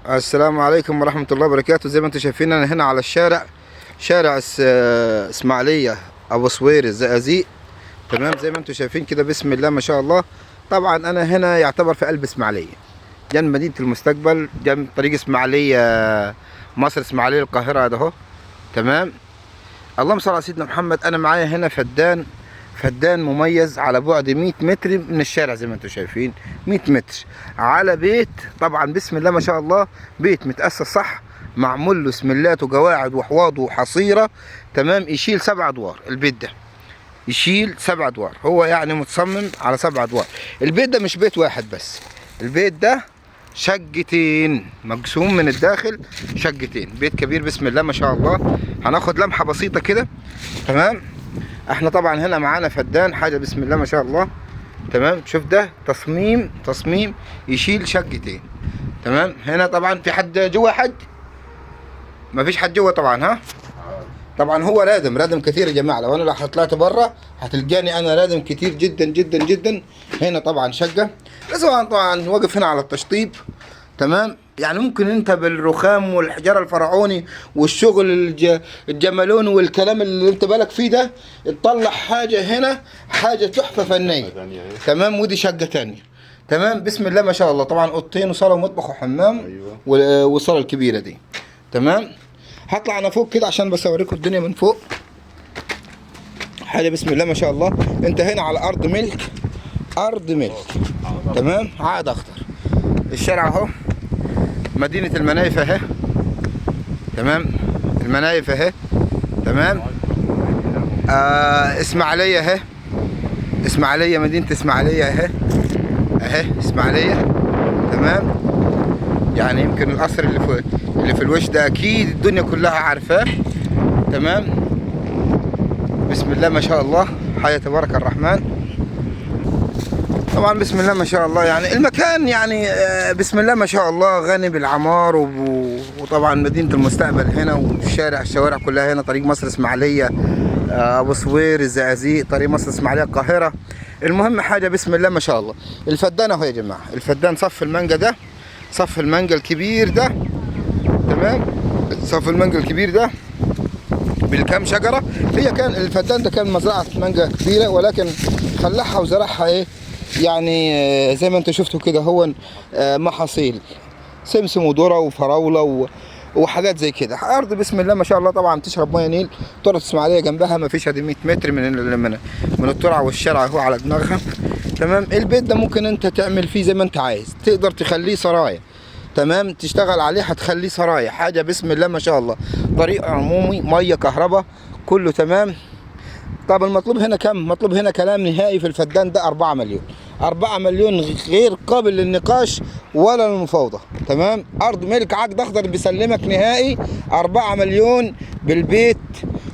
السلام عليكم ورحمة الله وبركاته. زي ما انتم شايفين انا هنا على الشارع، شارع اسماعيلية ابو صوير الزقازيق. تمام، زي ما انتم شايفين كده بسم الله ما شاء الله. طبعا انا هنا يعتبر في قلب اسماعيلية، جنب مدينة المستقبل، جنب طريق اسماعيلية مصر اسماعيلية القاهرة ده اهو. تمام، اللهم صل على سيدنا محمد. انا معايا هنا فدان، فدان مميز على بعد 100 متر من الشارع، زي ما انتم شايفين 100 متر على بيت. طبعا بسم الله ما شاء الله، بيت متأسس صح، معمول له سملات وقواعد وحواض وحصيرة. تمام، يشيل 7 ادوار البيت ده، يشيل 7 ادوار، هو يعني متصمم على 7 ادوار. البيت ده مش بيت واحد بس، البيت ده شقتين، مقسوم من الداخل شقتين، بيت كبير بسم الله ما شاء الله. هناخد لمحة بسيطة كده. تمام، احنا طبعا هنا معانا فدان حاجة بسم الله ما شاء الله. تمام، شوف ده تصميم، تصميم يشيل شقتين. تمام، هنا طبعا في حد جوا؟ حد؟ ما فيش حد جوا طبعا. ها، طبعا هو رادم، رادم كثير يا جماعة. لو انا لو طلعت بره هتلقاني انا رادم كثير جدا جدا جدا. هنا طبعا شقه، لازم طبعا واقف هنا على التشطيب. تمام، يعني ممكن انت بالرخام والحجارة الفرعوني والشغل الجمالون والكلام اللي انت بالك فيه ده، تطلع حاجة هنا، حاجة تحفة فنية. تمام، ودي شقه ثانية. تمام، بسم الله ما شاء الله. طبعا اوضتين وصاله ومطبخ وحمام. أيوة. والصاله الكبيرة دي. تمام، هطلع انا فوق كده عشان بس اوريكم الدنيا من فوق. حاجة بسم الله ما شاء الله. انت هنا على ارض ملك، ارض ملك. تمام، عقد اخضر. الشارع اهو، مدينة المنايف اهي. تمام، المنايف اهي. تمام، اسماعيليه اهي، اسماعيليه، مدينة اسماعيليه اهي، اهي اسماعيليه. تمام، يعني يمكن القصر اللي في الوش ده اكيد الدنيا كلها عارفاه. تمام، بسم الله ما شاء الله، حيا تبارك الرحمن. طبعا بسم الله ما شاء الله، يعني المكان يعني بسم الله ما شاء الله غني بالعمار، وطبعا مدينة المستقبل هنا، والشارع، الشوارع كلها هنا، طريق مصر اسماعيلية ابو صوير الزقازيق، طريق مصر اسماعيلية القاهرة. المهم حاجة بسم الله ما شاء الله. الفدان اهو يا جماعة، الفدان صف المانجا ده، صف المانجا الكبير ده. تمام، صف المانجا الكبير ده بالكام شجرة. هي كان الفدان ده كان مزرعة مانجا كبيرة، ولكن خلعها وزرعها ايه يعني، زي ما انتم شفتوا كده، هو محاصيل سمسم وذره وفراوله وحاجات زي كده. ارض بسم الله ما شاء الله. طبعا تشرب مية نيل، ترعه اسماعيليه جنبها، ما فيش 100 متر من الترعه والشارع اهو على دماغها. تمام، البيت ده ممكن انت تعمل فيه زي ما انت عايز، تقدر تخليه سرايا. تمام، تشتغل عليه هتخليه سرايا، حاجة بسم الله ما شاء الله. طريق عمومي، مية، كهرباء، كله تمام. طب المطلوب هنا كم؟ مطلوب هنا كلام نهائي في الفدان ده 4 مليون، 4 مليون غير قابل للنقاش ولا للمفاوضة. تمام، أرض ملك عقد أخضر بيسلمك نهائي 4 مليون بالبيت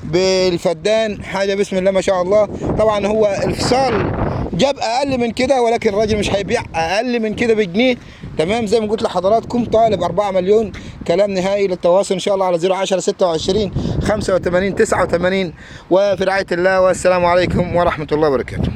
بالفدان، حاجة بسم الله ما شاء الله. طبعا هو الفصال جاب أقل من كده، ولكن الراجل مش هيبيع أقل من كده بجنيه. تمام، زي ما قلت لحضراتكم طالب 4 مليون، كلام نهائي. للتواصل إن شاء الله على 010 26 85 89. وفي رعاية الله، والسلام عليكم ورحمة الله وبركاته.